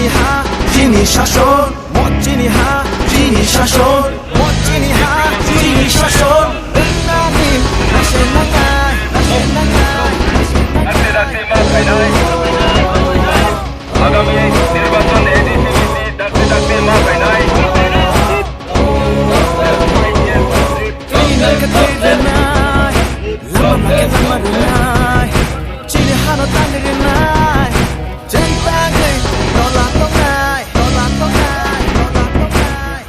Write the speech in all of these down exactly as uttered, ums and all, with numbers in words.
Ha, chini shason, mo chini ha, chini shason, mo chini ha, chini shason. Nani, nase nangai, nase nangai, nase nangai. Dakte dakte ma khainai. Agami nirbachon A D C B C dakte dakte ma khainai. Lama ma ke lama rinai, chini hano tang rinai. Chwng tangwi tola tongnai, tola tongnai, tola tongnai.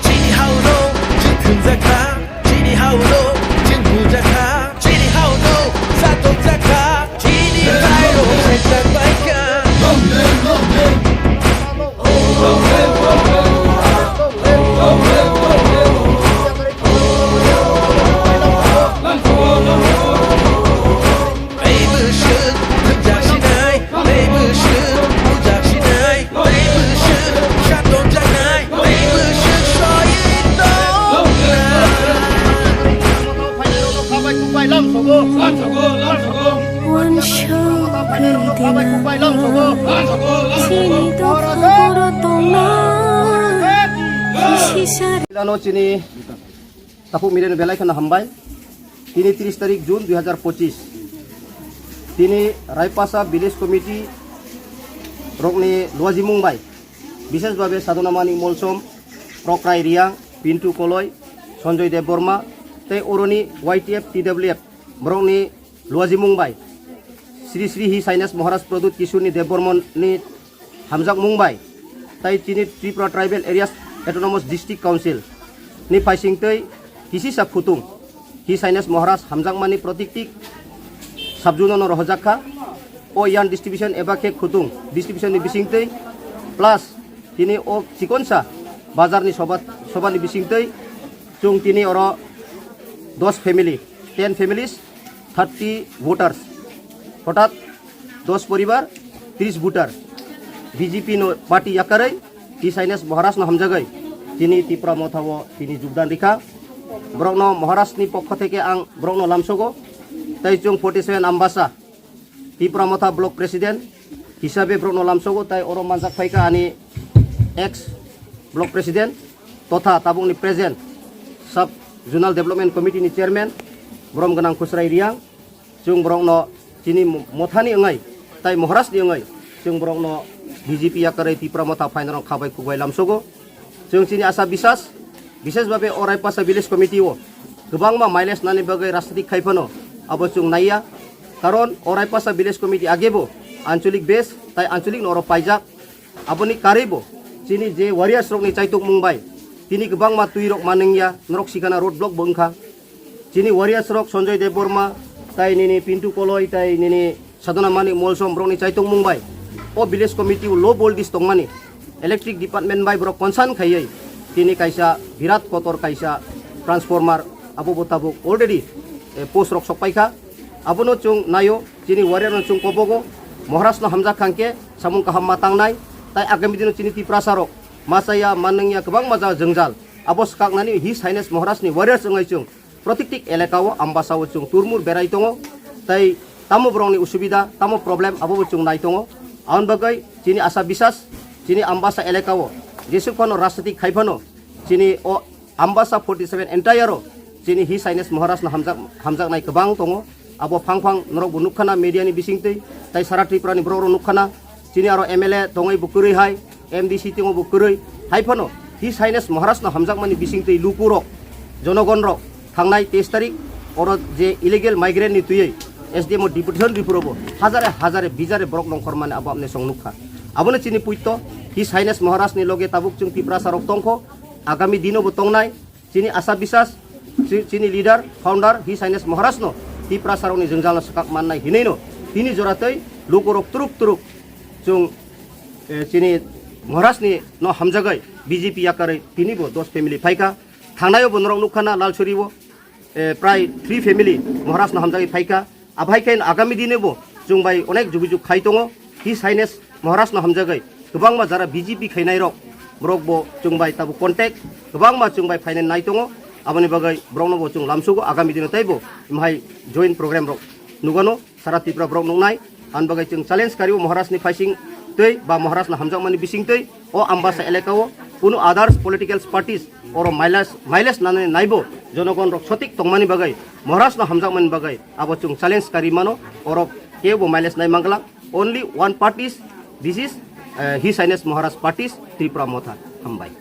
Chini hao no, chini thumjakha, chini hao no, chini bujakha, chini hao no, satokjakha, chini bairo, sekjakbaikha. Uansukgwi dina chini dopha boro tongna kisi sari. Pilano chini takhuk media ni belai kheno hambai. Tini tris tarik June dui hazar pochis. Tini Raipasa Village Committee rokni luajimung bai, bishesh bhabe Sadhana Manik Molsom, Prokrai Riang, Pintu Koloi, Sanjoy Debbarma tei oroni Y T F, T W F borokni luajimung bai Sri Sri His Highness Maharaj Pradyut Kishorni Debbarmani hamjakmung bai tai chini Tripura Tribal Areas Autonomous District Council ni phaisingtwi kisisa khutung His Highness Maharaj hamjakmani protiktik sabjuno no rohorjak kha. O yarn distribution eba khe khutung distribution ni bisingtwi plus tini o chikonsa bazar ni soba, soba ni bisingtwi chwng tini oro dos family, ten families, thirty voters, hotat dos poribar, tris voter, B J P no party yakarwi His Highness Maharaj no hamjagwi tini Tipra Motha o tini jogdan rikha. Borok no Maharaj ni pokho theke ang borok no lamsogo. Tai chwng forty seven Ambasa Tipra Motha Block President hisabe borok no lamsogo, tai oro manjak phaikha ani ex Block President totha tabukni present Sub Zonal Development Committee ni Chairman borom gwnang Khusrai Riang. Chwng borokno chini mothani wngwi tai Maharajni wngwi chwng borokno B J P yakarwi Tipra Motha phainarok khabai khukbai lamsogo. Chwng chini asa bisas, bishesh bhabe o Raipasa Village Committee o kwbangma mileage nani bagwi rajnitik khai phano abo chwng naiya. Karon o Raipasa Village Committee agebo ancholic base tai ancholicno oro paijak. Aboni karwibo chini je warriors rokni chaitokmung bai tini kwbangma twirok manwngya, norok sikana road block bo wngkha. Chini warriors rok Sanjoy Debbarma tai nini Pintu Koloi tai nini Sadhana Manik Molsom borokni chaitokmung bai o village committee o low voltage tongmani electric department bai borok concern khaiwi tini kaisa birat kotor kaisa transformer abo bo tabuk already, eh, post rok sok paikha. Abono chwng naio, chini warrior no chwng kobogo, Maharaj no hamjak khangkhe samung kaham ma tangnai, tai agami dino chini Tiprasa rok machaya manwngya kwbangma ja jwngjal abo swkaknani His Highness Maharaj ni warriors wngwi chwng protiktik elaka o Ambasa o chwng turmur berai tongo, tai tamo borokni usubida, tamo problem abo bo chwng nai tongo. Aboni bagwi chini asa bisas, chini Ambasa elaka o jesuk phano rajnitik khai phano chini o Ambasa forty seven entire o chini His Highness Maharaj no hamjak, hamjaknai kwbang tongo. Abo phang phang norok bo nukkhana media ni bisingtwi, tai sara Tripura ni borok rok nukkhana. Chini aro M L A tongwi bo kwrwi hai, M D C tongo bo kwrwi. Hai phano His Highness Maharaj no hamjakmani bisingtwi lukurok, jonogon rok thangnai teis tarik oro je illegal migrant ni twiwi S D M o deputation ripuro bo hajare hajare bijare borok nongkhormani abo amne song nukha. Abono chini puito His Highness Maharaj ni loge tabuk chwng Tiprasa rok tongkho, agami dino bo tongnai. Chini asa bisas, chi-, chini leader, founder, His Highness Maharaj no Tiprasa rokni jwngjal no swkak mannai hinwi no tini jora tei lukurok turuk turuk chwng, eh, chini Maharaj ni no hamjagwi B J P yakarwi tini bo dos family phaikha. Thangnai o bo norok nukha na Lalsuri o, eh, prai three family Maharaj no hamjagwi phaikha. Abai khe agami dine bo chwng bai onek jugijug khai tongo. His Highness Maharaj no hamjagwi kwbangma jara B J P khainai rok, borok bo chwng bai tabuk contact, kwbangma chwng bai phainai nai tongo. Aboni bagwi borokno bo chwng lamsugo, agami dino teibo mahai joint program rok nugano sara Tripura borok nuknai. Aboni bagwi chwng challenge kario Maharaj ni phaising twi ba Maharaj no hamjakmani bising twi o Ambasa elaka o kunu others political parties oro mileage, mileage nanani naibo jonogon rok sotik tongmani bagwi, Maharaj no hamjakmani bagwi abo chwng challenge kari mano. Oro kebo mileage nai mangla, only one parties, this is, uh, His Highness Maharaj parties, Tripura Motha. Hambai.